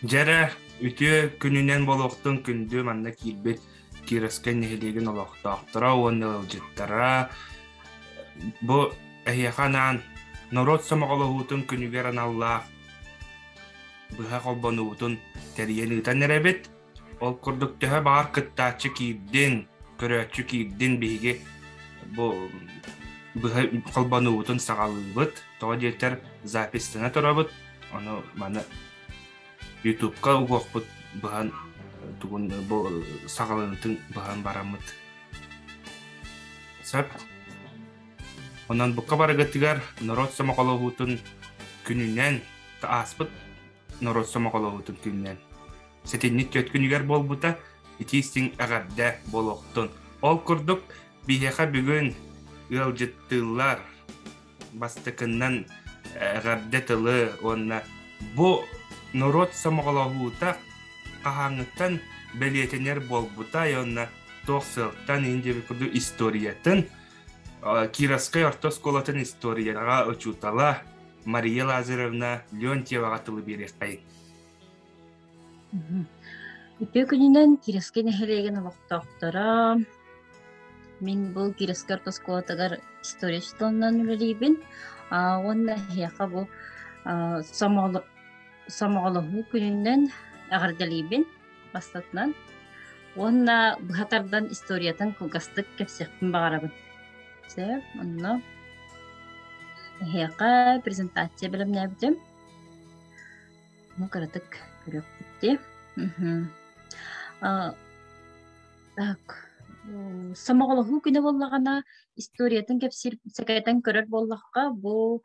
Дьэрэ, үтүө күнүнэн буолуохтун күндү манна киирбит Кировскай нэһилиэгин олохтоохторо уонна ыалдьыттара. Бу эһиэхэ анаан норуот сомоҕолоһуутун күнүгэр аналлаах быһа холбонуубутун тэрийэн ыытан эрэбит. Ол курдук төһө баҕар кыттааччы киирдин, көрөөччү киирдин биһиги бу быһа холбонуубутун саҕалыыбыт. Тоҕо диэтэр записьтана турабыт. Ону маны Ютубка угуохпут быһан тугун бу саҕаланыытын быһан бараммыт. Сөп. Онон букка барыгытыгар норуот сомоҕолоһуутун күнүнэн ааспыт норуот сомоҕолоһуутун күнүнэн сэтинньи түөрт күнүгэр буолбута итии истиҥ эҕэрдэ буолуохтун. Ол курдук биһиэхэ бүгүн ыалдьыттыыллар бастакыннан эҕэрдэ тылы уонна бу норуот сомоҕолоһуута хаһааҥҥыттан бэлиэтэнэр буолбута уонна туох сыалтан иһин диэбит курдук историятын Кировскай орто оскуолатын историяҕа учуутала Мария Лазаревна Леонтьеваҕа тылы биэриэххэйиҥ. Үтүө күнүнэн Кировскай нэһилиэгин олохтоохторо. Мин бу Кировскай орто оскуолатыгар история учууталынан үлэлиибин. Уонна эһиэхэ бу сомоҕолоһуу күнүнэн эҕэрдэлиибин бастатынан. Уонна быһа тардан историятын кылгастык кэпсиэхпин баҕарабын. Сөп, онно эһиэхэ презентация бэлэмнээбитим. Ну, кыратык көрүөхпүт дии. Так, сомоҕолоһуу күнэ буоллаҕына, историятын кэпсиир сэкэтэн көрөр буоллахха, бу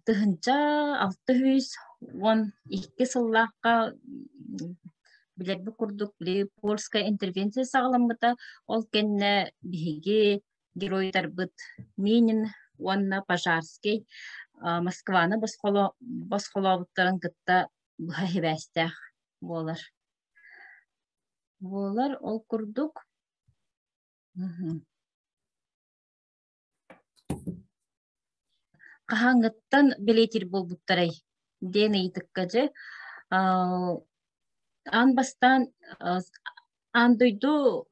1612 сыллаахха билэрбит курдук били польская интервенция саҕаламмыта. Ол кэннэ биһиги геройдарбыт Минин уонна Пожарский Москваны босхолообуттарын кытта быһа сибээстээх буолар. Буолар ол курдук Хаһааҥҥыттан бэлиэтиир буолбуттарай диэн ыйытыкка дьэ аан бастаан аан дойду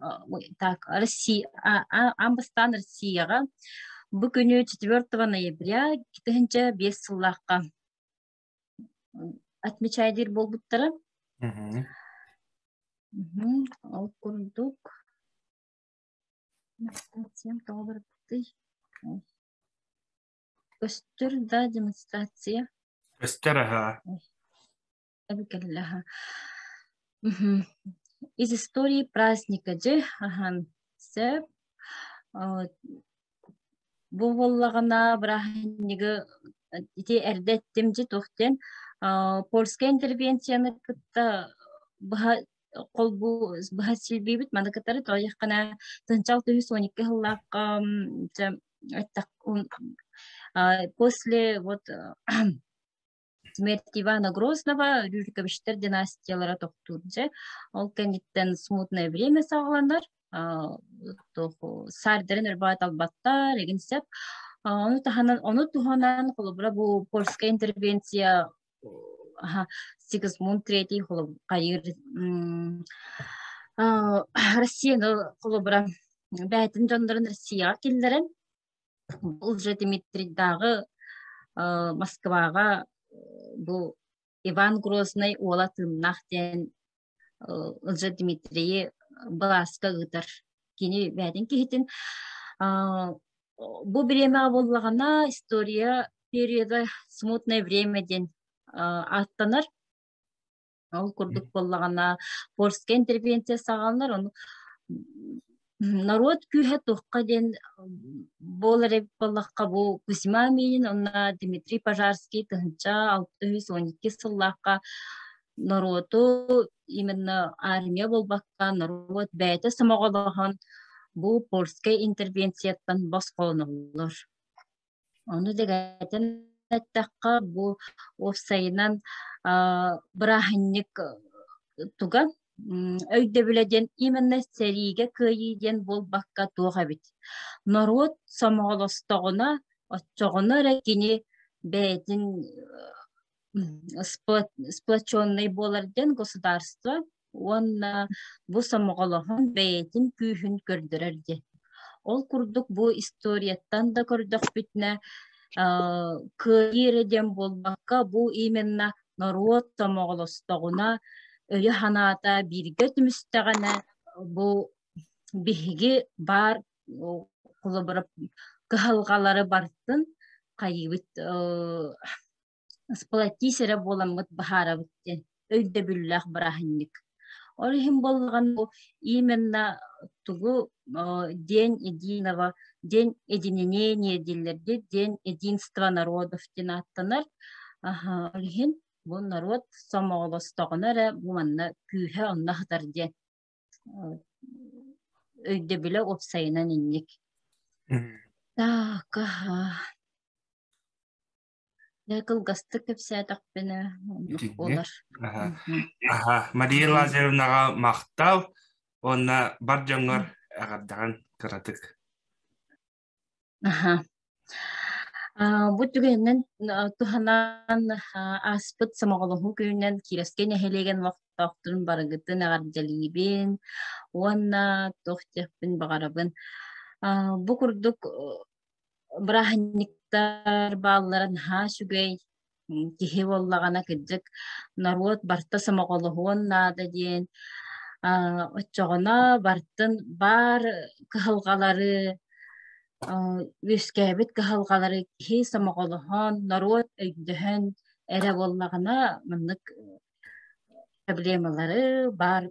так Россия аан бастаан Россияҕа бу күнү 4 ноября 2005 сыллаахха отмечайдыыр буолбуттара. Ол курдук Демонстрациям тоҕо барбытый? Көстөр да демонстрация? Көстөр аһаа. Эбикэллэһэ. Из истории праздника дьэ ахан сөп. Бу буоллаҕына бырааһынньыгы ити эрдэ эттим дьэ туох диэн польскай интервенцияны кытта быһа холбуу быһа силбиибит маны кытары тоойоххына тынчал түһүс 12 сыллаахха после вот смерти Ивана Грозного Рюриковичтар династиялара тохтуур дьэ ол кэнниттэн смутное время саҕаланар саардарын өрбаат албаттар эгин сөп ону таһынан ону туһанан холобура бу польская интервенция Сигизмунд Третий хайыыр Россияны холобура бэйэтин дьоннорун Россияҕа киллэрэн уже Дмитрийдааҕы Москваҕа бу Иван Грозный уола тыыннаах диэн Лже Дмитрийи былааска ыытар кини бэйэтин киһитин бу бириэмэҕэ буоллаҕына история периода смутное время диэн ааттанар ол курдук буоллаҕына польская интервенция саҕаланар ону норуот күүһэ туохха диэн буолар эбит буоллахха бу Кузьма Минин уонна Дмитрий Пожарский 1612 сыллаахха норуоту именно армия буолбакка норуот бэйэтэ сомоҕолоһон бу польскай интервенцияттан босхолоноллор. Ону дэгэтэн эттэххэ, бу уопсайынан бырааһынньык туга өйдөбүлэ диэн именно сэриигэ кыайыы диэн буолбакка туох эбит. Норуот сомоҕолостоҕуна, оччоҕуна эрэ кини бэйэтин. Сплоченный буолар диэн государство уонна бу сомоҕолоһон бэйэтин күүһүн көрдөрөр диэн. Ол курдук бу историяттан да көрдөхпүтүнэ, кыайыы эрэ диэн буолбакка, бу именно норуот сомоҕолостоҕуна, өйө-санаата бииргэ түмүстэҕинэ, бу биһиги баар холобура кыһалҕалары барытын хайыыбыт сплотись эрэ буоламмыт баһаарабыт диэн өйдөбүллээх бырааһынньык. Ол иһин буоллаҕына бу именно тугу День единого, День единения дииллэр День единства народов диэн ааттанар. Ол иһин бу норуот сомоҕолостоҕуна эрэ бу манна күүһэ онно сытар диэн өйдөбүлэ уопсайынан инник. Так, Дьэ, кылгастык кэпсээтэхпинэ, оннук Итинник. буолар. Аха. Аха. Мария Лазаревнаҕа махтал уонна бар дьоҥҥор эҕэрдэҕин кыратык. Аха. Бу түгэнинэн туһанан ааспыт сомоҕолоһуу күнүнэн Кировскай нэһилиэгин олохтоохторун барыгытын эҕэрдэлиибин уонна туох диэхпин баҕарабын. Бу курдук Бырааһынньыктар бааллара наһаа үчүгэй, киһи буоллаҕына кырдьык норуот барыта сомоҕолоһуон наада диэн, оччоҕуна барытын баар кыһалҕалары, үөскээбит кыһалҕалары киһи сомоҕолоһон, норуот өйдөһөн эрэ буоллаҕына маннык проблемалары, баар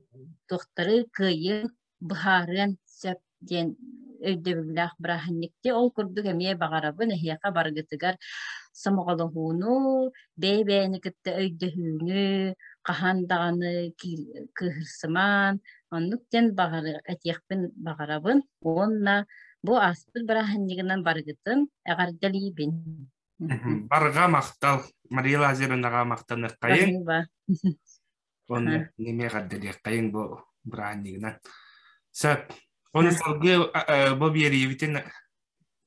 туохтары кыайыан быһаарыан сөп диэн өйдөбүллээх бырааһынньык дии. Ол курдук эмиэ баҕарабын эһиэхэ барыгытыгар сомоҕолоһууну, бэйэ-бэйэни кытта өйдөһүүнү, хаһан даҕаны кыыһырсымаан, оннук диэн этиэхпин баҕарабын уонна бу ааспыт бырааһынньыгынан барыгытын эҕэрдэлиибин. Барҕа махтал Мария Лазаревнаҕа махтаныаххайыҥ. Уонна эмиэ эҕэрдэлиэххэйиҥ бу бырааһынньыгынан. Сөп. Ону салгыы бу биэриибитин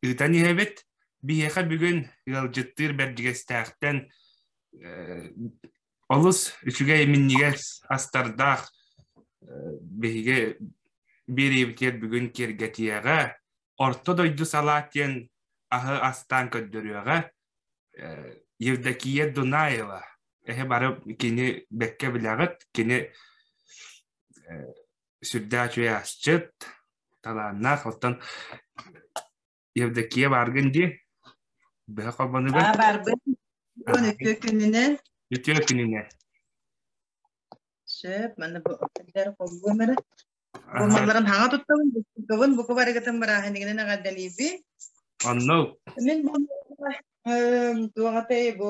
ыытан иһэбит. Биһиэхэ бүгүн ыалдьыттыыр Бэрдьигэстээхтэн олус үчүгэй минньигэс астардаах биһиги биэриибитигэр бүгүн киэргэтиэҕэ. Орто дойду салаат диэн аһы астаан көрдөрүөҕэ. Евдокия Дунаева эһи бары кини бэккэ билэҕит, кини сүрдээх үчүгэй асчыт, талааннаах. Оттон Евдокия бааргын дии? Быһа холбонугар. Аа, баарбын. Үтүө күнүнэн. Үтүө күнүнэн. Сөп, маны бу холбуом эрэ. Бу малларын хаҥа туттабын, туттабын, буку барыгытын бырааһынньыгынан эҕэрдэлиибин. Онно. Мин бу туоҕатай бу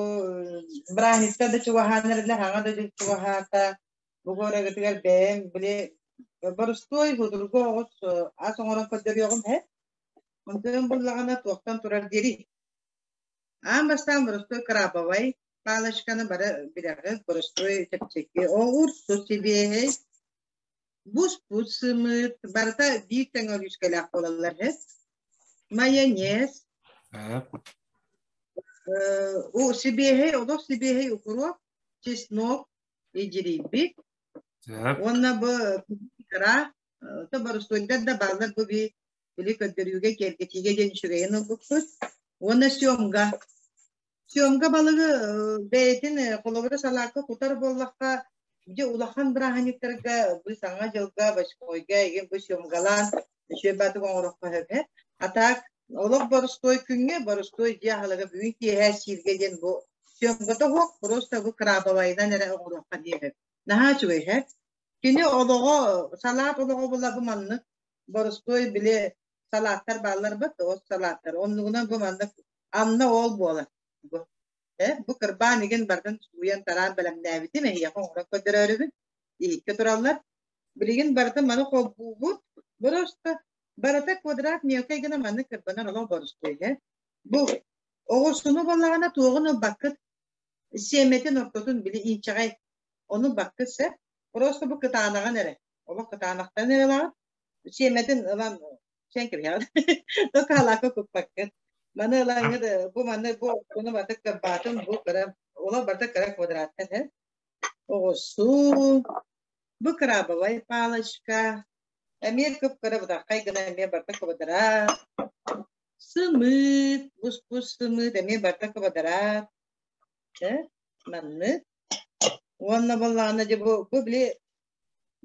бырааһынньыкта да чугаһаан эрэллэр, хаҥа да чугаһаата. Бу горагытыгар бэйэм били борустуой судургу оҕус ас оҥорон көрдөрүөҕүм һэ. Онтон буллаҕына туохтан турар диэри. Аан бастаан боростуой крабовай палочканы бары билэҕит, боростуой чэпчэки оҕурсу сибиэһэй Буспут сымыыт барыта биир тэҥ өлүүскэлээх буолаллар үһү. Майонез, сибиэһэй, олох сибиэһэй укуруоп, чеснок илдьирийбит. Уонна бу икра, то боростуойдар да бааллар бу били көрдөрүүгэ, киэргэтиигэ диэн үчүгэйин ылбыппыт. Уонна семга. Съемка балыгы бэйэтин холобура салаакка кутар буоллахха, дьэ улахан бырааһынньыктарга бу Саҥа дьылга, Восьмойга игин бу съемгалаан үчүгэй баатык оҥороххо сөп. А так олох боростуой күҥҥэ, боростуой дьиэ аһылыга бүгүн киэһэ сииргэ диэн бу съемката суох, просто бу крабовайынан эрэ оҥоруохха диэн сөп. Наһаа үчүгэй һэ. Кини олоҕо, салаат олоҕо була бу маннык боростуой били салааттар бааллар бат, ол салааттар. Оннугунан бу маннык Анна ол буолар. Бу. Бу кырбаан игин бардын сууйан тараан бэлэмнээбитим эһиэхэ оҥорон көрдөрөөрүбүн. Иһиккэ тураллар. Билигин барытын маны холбуубут. Просто барыта квадрат мелкай гына маннык кырбанар олох борустуой э. Бу оҕурсуну буоллаҕына туоҕун ылбаккыт. Сиэмэтин ортотун били инчэҕэй ону баккыт сэ. Просто бу кытаанаҕын эрэ. Олох кытаанахтан эрэ ылаҕыт. Сиэмэтин ылан Сен кэбиһэҕин. Только халаакка куппаккын. Маны ылаҥҥыт бу маны бу ону батык кырбаатын бу кыра Олор барыта кыра квадраттар һэ. Оҕурсуу, бу крабовай палочка, эмиэ кып-кыра бытархай гына эмиэ барыта квадрат. Сымыыт, бус-бус сымыыт эмиэ барыта квадрат. Э, маннык. Уонна буоллаҕына дьэ бу, бу били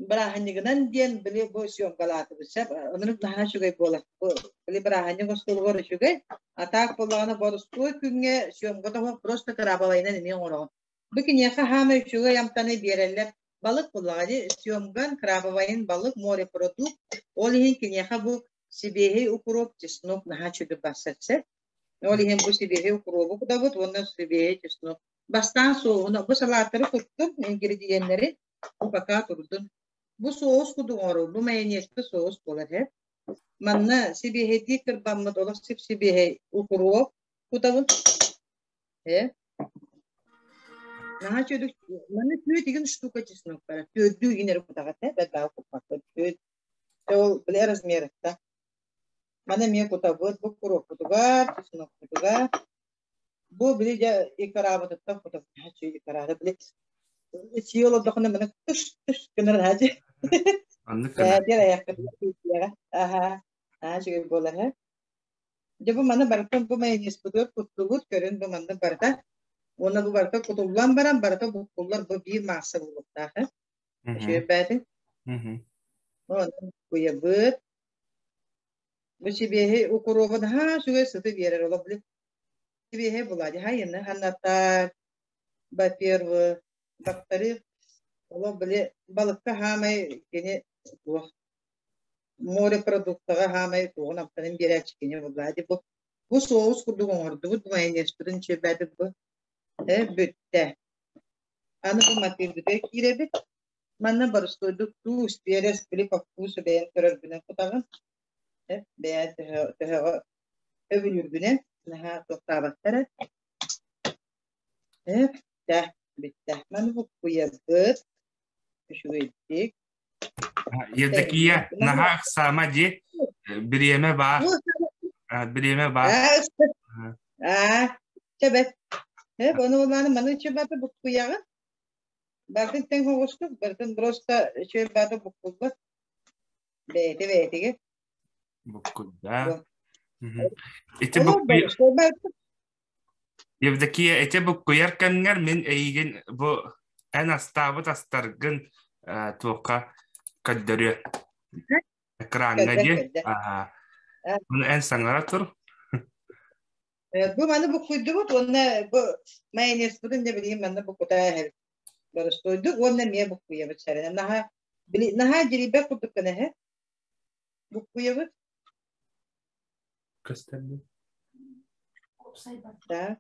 бырааһынньыгынан диэн били бу съемкалаатыбыт сөп оннук наһаа үчүгэй буолар бу били бырааһынньык остуолугар үчүгэй а так буоллаҕына боростуой күҥҥэ съемка тоһуох просто кыраабалайынан эмиэ оҥороҕун бу киниэхэ хаамай үчүгэй амтаны биэрэллэр балык буоллаҕа дии съемган крабовайын балык морепродукт ол иһин киниэхэ бу сибиэһэй укроп чеснок наһаа үчүгэй барсар сөп ол иһин бу сибиэһэй укробу кутабыт уонна сибиэһэй чеснок бастаан соуһуна бу салааттары куттум ингредиеннэри Бу пока турдун. Бу соус кудук оҥоруу, бу майонезка соус буолар һэ. Манна сибиэһэйдии кырбаммыт олох сип-сибиэһэй укроп кутабын. Э. Наһаа үчүгэй. Манна түөрт игин штука чеснок бара. Түөрдүү игин эрэ кутаҕыт э, бэрт баал куппаккын. Түөрт. Ол били размерытта. Маны эмиэ кутабыт бу укроппутугар, чеснокпутугар. Бу били дьэ икарабытыттан кутабыт. Үчүгэй икарада били сии олордохуна маны тыш тыш гынар хаачы. Оннук гына. Диэн айахпыт Аха. Аа үчүгэй буолар һэ. Дьэ бу маны барытын бу майонезпытыгар куттубут, көрүн бу маннык барыта. Уонна бу барыта кутуллан баран барыта буккуллар бу биир маасса буолуохтаах һэ. Үчүгэй бээтин. Онон куйабыт. Бу сибиэһэй укуруобун наһаа үчүгэй сыты биэрэр олох били сибиэһэй буолаадьы хайыны ханнатар во-первых во-вторых олох били балыкка хаамай кини туох морепродуктаҕа хаамай туоҕун амтанын биэрээччи кини буоллаадьы бу бу соус курдук оҥордубут майонезпытын чүөбээтик бу э бүттэ аны бу матыырбытыгар киирэбит Манна боростуойдук туус, биэрэс, били хоппуус бэйэҥ көрөргүнэн кутаҕын. Бэйэ төһөҕө өбүлүүргүнэн наһаа туохтаабаттар ээ. Бүттэ, бүттэ. Маны буккуйабыт. Үчүгэйдик. Евдокия, наһаа ыксаама дии. Бириэмэ баар. Бириэмэ баар. Аа, чэбэт. Э, ону маны маны чэбэт буккуйаҕын. Барытын тэҥ оҕустук, барытын просто үчүгэй баата буккуллар. Бэйэтэ бэйэтигэр. Буккуйда. Ити буккуй... Евдокия, ити буккуйар кэмҥэр мин эйигин бу эн астаабыт астаргын туохха көрдөрүө. Экраҥҥа диэн. Ону эн саҥара тур. Бу маны буккуйдубут уонна бу майонезпытын дьэ билигин манна буккутаа иһэбит. Боростуойдук уонна эмиэ буккуйабыт сэрэнэн. Наһаа били наһаа дьирийбэт курдук гына иһэ. Буккуйабыт. Көстөрдү. Да.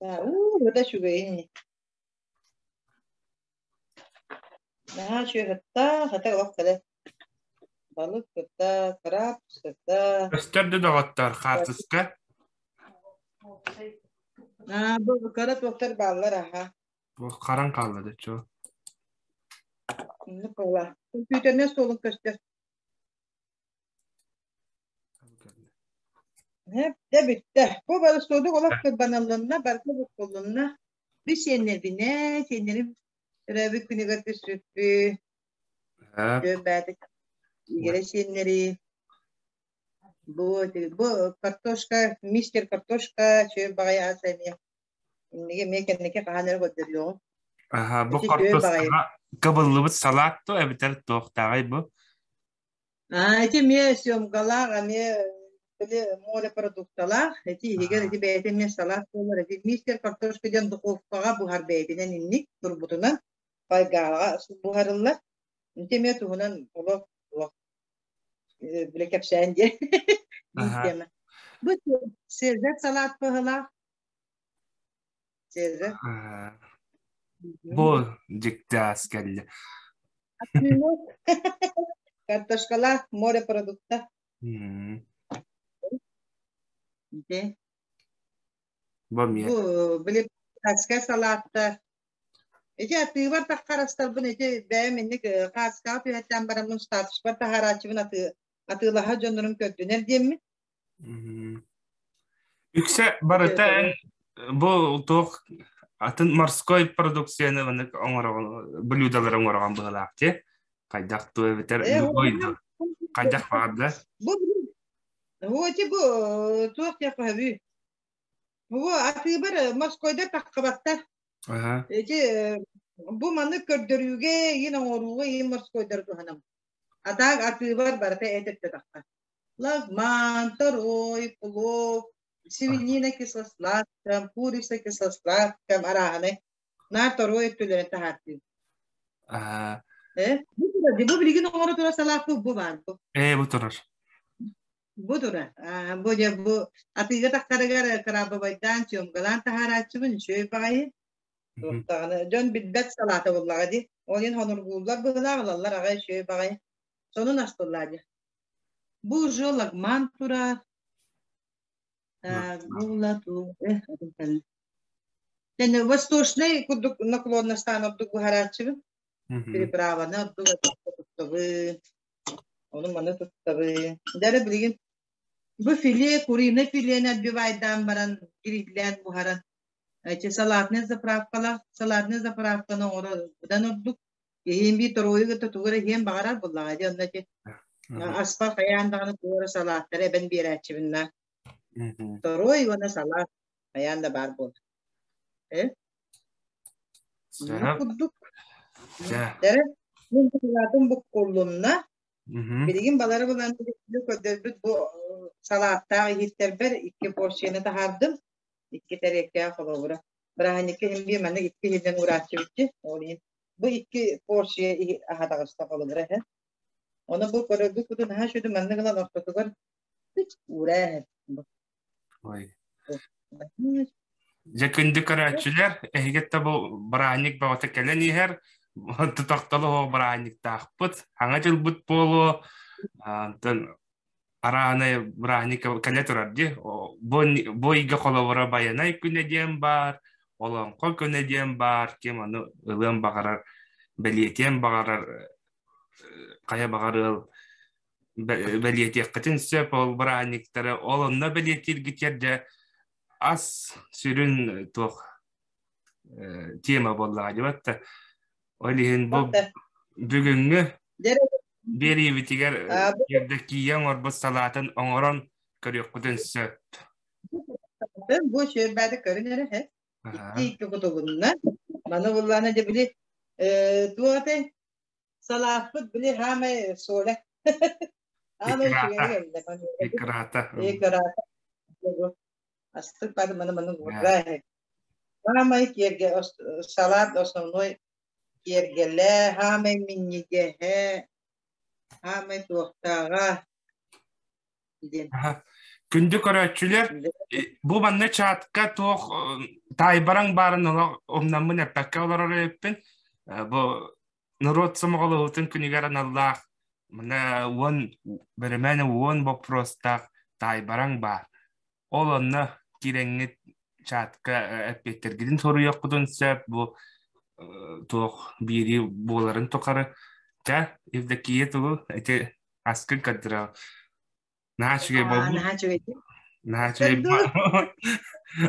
Да, уу, это үчүгэйин. Наһаа үчүгэй хата олох кэлэ. Балык кытта, краб кытта. Көстөр да доҕоттор хаартыска. Аа, бу кыра туохтар бааллар аха. Бу харан хаалла да чо. Инник буолла. Компьютернай суолун көстөр. Дэ бүттэ. Бу барыстуодук олох кырбаналлынна, барыта буккуллунна. Би сиэннэрбинэ, сиэннэрим төрөөбүт күнүгэр түсүппү. Бээтик игэрэ сиэннэри. Бу бу картошка, мистер картошка, чүөр баҕайы ас эмиэ. Инниги эмиэ кэнники хаһан эрэ көрдөрүөҕүм. Аха, бу картошкаҕа кыбыллыбыт салаат дуо эбэтэр туохтааҕый бу? Аа, ити эмиэ съемкалаах, эмиэ били морепродукталаах. Ити иһигэр ити бэйэтэ эмиэ салат буолар. Ити мистер картошка диэн духовкаҕа буһар бэйэтинэн инник турбутунан фольгаҕа буһарыллар. Ити эмиэ туһунан олох олох били кэпсээн диэн тема. Бу Цезарь салат быһылаах. Цезарь. Бу дьикти ас кэллэ. Картошкалаах морепродукта. Ити. Бу Бу били азиатскай салаатта. Ити атыыбар таххарастарбын ити бэйэм инник хааскаҕа түһэттээн бараммын статуспар таһаарааччыбын атыы атыылаһа дьоннорум көрдүнэр диэммин. Үксэ барыта эн бу туох атын морской продукцияны маннык оҥороҕун блюдалары оҥороҕун быһыылаах дии. Хайдах туо эбэтэр любой хайдах баҕарда. Бу бу бу туох диэххэ сөбүй? Бу атыыбар морскойдар таххыбаттар. Ити бу маннык көрдөрүүгэ иин оҥорууга иин морскойдары туһанам. Атаак атыыбар барыта эт өттө тахха. Лагман, торуой, плов, свинина кисло-сладком, курица кисло-сладком арааһынай. Наар торуой өттүлэрин таһаартыыр. Э, бу турар, бу билигин оҥоро турар салааппыт бу баар бу. Ээ, бу турар. Бу тура, бу дьэ бу атыыга тахсарыгар кыраабабайдаан, съемгалаан таһаарааччыбын үчүгэй баҕайы. Туохтаҕына дьон билбэт салаата буоллаҕа дии. Ол иһин хонургууллар быһыылаах ылаллар аҕай үчүгэй баҕайы. Сонун астыллаа дии. Бу уже лагман турар. Була ту Восточный курдук наклонностаан ордук буһарааччыбын. Переправаны ордук туттабын. Ону маны туттабын. Дәрі билигин бу филе, куриный филени отбивайдаан баран, гриллээн буһаран, эти салатная заправкалар, салатная заправканы оҥоро быдан ордук. Иһин биир торуойу кытта тугу эрэ иһиэн баҕарар буоллаҕа дии, онно ити аспар хайаан даҕаны тугу эрэ салааттары эбэн биэрээччибин на. Торуой уонна салаат хайаан да баар буолар. Э? Курдук. Дэрэ, мин салаатым буккуллунна. Билигин балары булан көрдөрбүт бу салааттаах иһиттэрбэр икки порцияны таһаардым. Икки тэриэккэ холобура. Бырааһынньыкка иһин биир маннык икки иһинэн урааччыбытчы. Ол иһин бу икки порция аһа таҕыста холобура эһэ. Ону бу көрөргүт кутун аһа сүдү маннык ылан ортотугар уураа Ой. Дьэ күндү көрөөччүлэр, эһиги да бу бырааһынньык бөҕөтө кэлэн иһэр, тохтоло суох бырааһынньыктаахпыт, саҥа дьылбыт буолуо, онтон араанай бырааһынньык кэлэ турар дии. Бу, бу ыйга холобура Байанай күнэ диэн баар, Олоҥхо күнэ диэн баар, ким ону ылыан баҕарар, бэлиэтиэн баҕарар, хайа баҕар ыал бэлиэтиэххитин сөп ол бырааһынньыктары ол онно бэлиэтииргитигэр дьэ ас сүрүн туох тема буоллаҕа дьыбатта ол иһин бу бүгүҥҥү биэриибитигэр Евдокия оҥорбут салаатын оҥорон көрүөххүтүн сөп. Бу үчүгэй көрүн эрэ икки икки кутулунна. Маны буллаана дьэ били туох Салааппыт били хаамай суола. Аамай үчүгэйи кэллэ. Икрата. Икрата. Астык бары маны маны уураа. Хаамай киэргэ салат основной киэргэлэ, хаамай минньигэһэ, хаамай туохтааҕа диэн. Күндү көрөөччүлэр, бу манна чатка туох таайбараҥ баарын умнаммын эппэккэ олорор эбиппин. Бу норуот сомоҕолоһуутун күнүгэр аналлаах мына уон бөрөмөөнө уон боппуруостаах таайбараҥ баар. Ол онно киирэҥҥит чатка эппиэттэргитин суруйуоххутун сөп бу туох биэрии буоларын тухары. Чэ, Евдокия тугу ити аскын көрдөрө Наһаа үчүгэй буолбут. Наһаа үчүгэй. Наһаа үчүгэй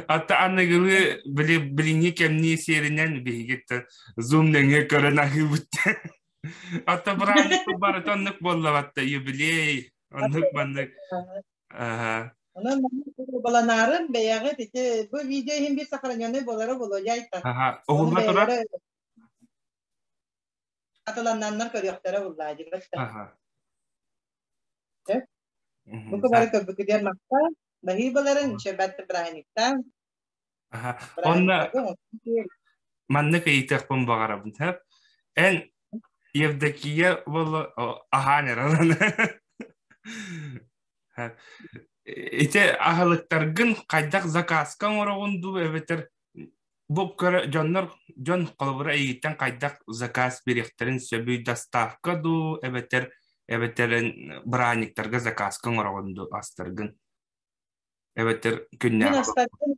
Атта аныгылыы били билиҥҥи кэмнии сиэринэн биһиги зум нөҥүө көрөн аһыыбыт. Атта бырааһынньык барыта оннук буоллабатта юбилей оннук маннык. Онон баланарын бэйэҕит ити бу видео иһин бир сохраненный буолара буолуо дьайта. Уһулла турар. Атыланнаннар көрүөхтэрэ буллаа дибэттэ. Бука бары көрбүкүтүгэр махтал. Баһыыбаларын шөбәт бырааһынньыктаан. Онно маннык ыйытыахпын баҕарабын сөп. Эн Евдокия буолла аһаан эрэр Ити аһылыктаргын хайдах заказка оҥороҕун дуу эбэтэр Бу көрө дьоннор дьон холобура эйигиттэн хайдах заказ биэриэхтэрин сөбүй доставка дуу эбэтэр эбэтэр бырааһынньыктарга заказка оҥороҕун дуу астаргын эбэтэр Мин күннээҕи астарбын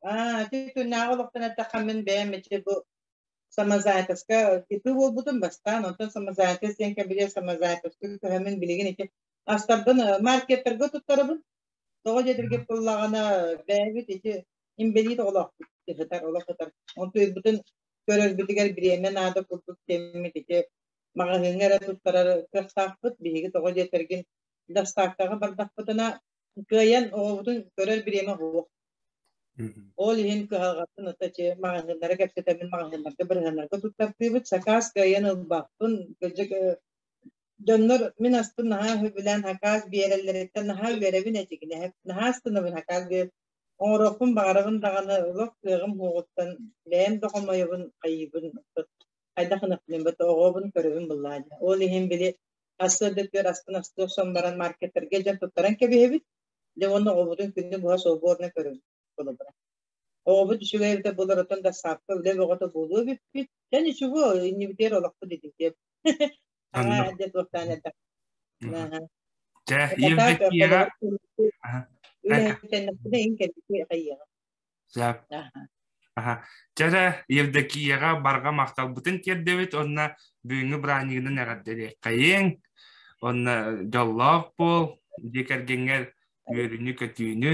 аа ити күннээҕи олохтон эттэххэ мин бэйэм ити бу Самозанятоска ИП буолбутум бастаан, онтон самозанятость диэн кэбилиэ самозанятоска көһөммүн билигин ити астарбын маркеттарга туттарабын. Тоҕо диэтэргэ буоллаҕына бэйэбит ити инбэлиит оҕолоохпут сытар, олох сытар. Онту ыйбытын көрөрбүтүгэр бириэмэ наада курдук диэммит ити маҕаһыыҥҥа эрэ туттарар кыахтаахпыт. Биһиги тоҕо диэтэргин доставкаҕа бардахпытына кыайан оҕобутун көрөр бириэмэ суох. Ол иһин кыһалҕатын ытачы маҕаһыыннары кэпсэтэммин маҕаһыыннарга бырыһыаннарга туттартыыбыт. Сакаас кыайан ылбаппын. Кырдьык дьоннор мин аспын наһаа сөбүлээн сакаас биэрэллэриттэн наһаа үөрэбин эчигинэһэп. Наһаа астынабын сакаас биэр. Оҥоруохпун баҕарабын даҕаны олох кыаҕым суоҕуттан бэйэм да хомойобун хайыыбын хайдах гыныахпын бат оҕобун көрөбүн быллаа дьэ. Ол иһин били сарсыарда үөр аспын астыы охсон баран маркеттарга дьон туттаран кэбиһэбит. Дьэ уонна оҕобутун күнү быһа собуорна көрөбүт холобура. Оҕобут үчүгэй эбитэ буолар оттон дассаапка үлэ бөҕөтө буолуо эбиппит. Дьэ ничего, иннибитигэр олохпут итинтиэп. Аҕа дьэ туохтаан элбэх. Дьэ, Евдокияҕа Үлэһиттэннэхпинэ иҥ кэлбити хайыаҕа. Сөп. Аха. Дьэ, Евдокияҕа барҕа махталбытын тиэрдэбит уонна бүгүҥҥү бырааһынньыгынан эҕэрдэлиэххэйиҥ. Уонна дьоллоох буол, дьиэ кэргэҥҥэр үөрүүнү-көтүүнү,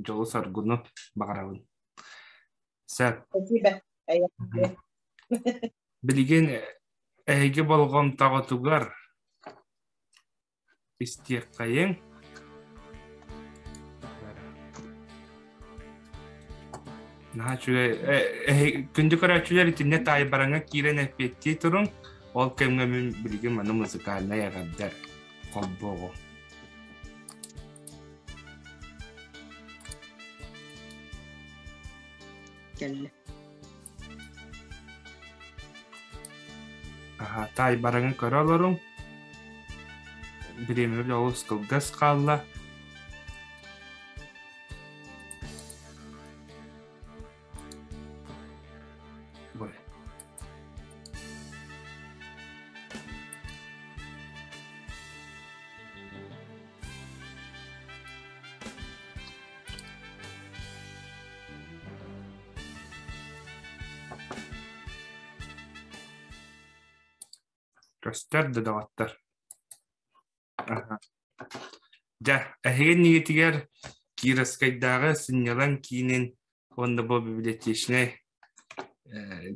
дьолу-соргуну баҕарабын. Сөп. Спасибо. Билигин эһиги болҕомтоҕутугар Истиэххэйиҥ Наһаа үчүгэй күндү көрөөччүлэр итиннэ таайбараҥҥа киирэн эппиэттии туруҥ. Ол кэмҥэ мин билигин маны музыкальнай эҕэрдэ холбуоҕум. Кэллэ. Аһа, таайбараҥы көрө олоруҥ. Бириэмэбит олус кылгас хаалла. Бой. Көстөр да доҕоттор. Дьэ, эһиги иннигитигэр Кировскайдааҕы сынньалаҥ киинин уонна бу библиотечнай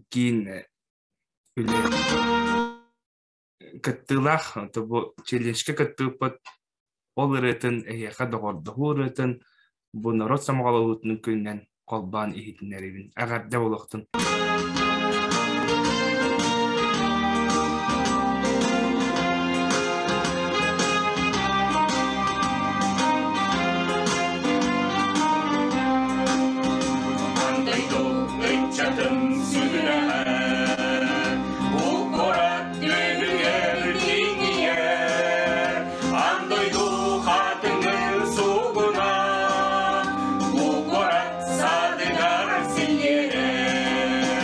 киин үлэ кыттыылаах бу челленджкэ кыттыыппыт ол ырыатын эһиэхэ доҕордоһуу ырыатын бу норуот сомоҕолоһуутун күнүнэн холбоон иһитиннэрэбин. Эҕэрдэ буолуохтун! Дойду ыччатын сүрүнэ Бу куорат үөһүгэр тиийэр Аан дойду хатыҥын суугуна Бу куорат саадыгар силлиэрэр.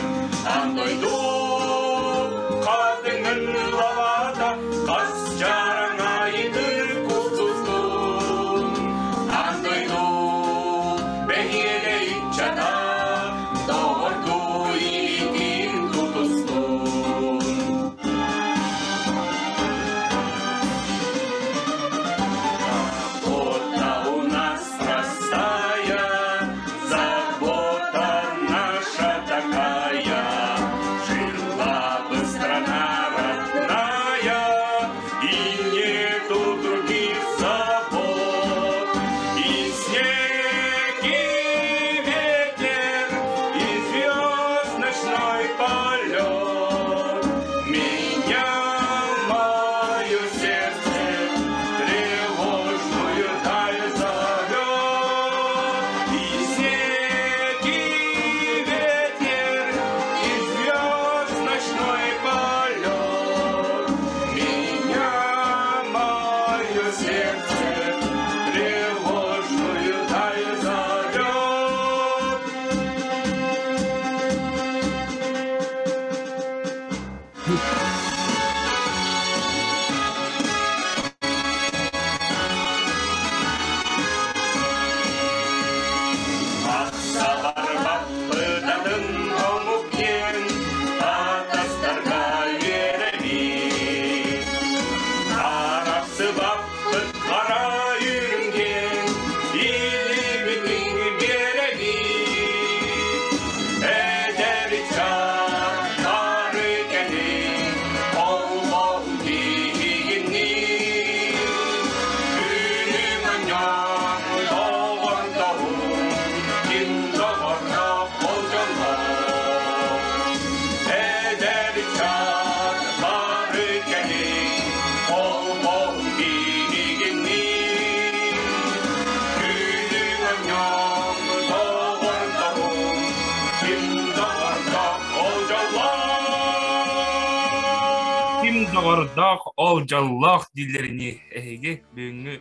доҕордоох, ол дьоллоох дииллэринии эһиги бүгүҥҥү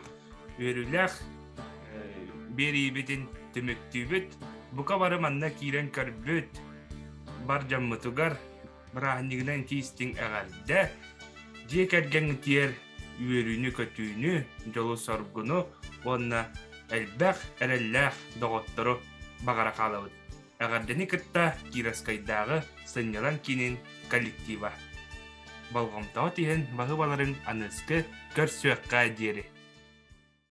үөрүүлээх биэриибитин түмүктүүбүт. Бука бары манна киирэн көрбүт бар дьоммутугар бырааһынньыгынан тиистиҥ эҕэрдэ, дьиэ кэргэҥҥитигэр үөрүүнү-көтүүнү, дьолу-соргуну уонна элбэх эрэллээх доҕоттору баҕара хаалабыт. Эҕэрдэни кытта Кировскайдааҕы сынньалаҥ киинин коллектива. Болҕомтоҕо тиһэн баһыыбаларын аныгыскы көрсүөххэ диэри.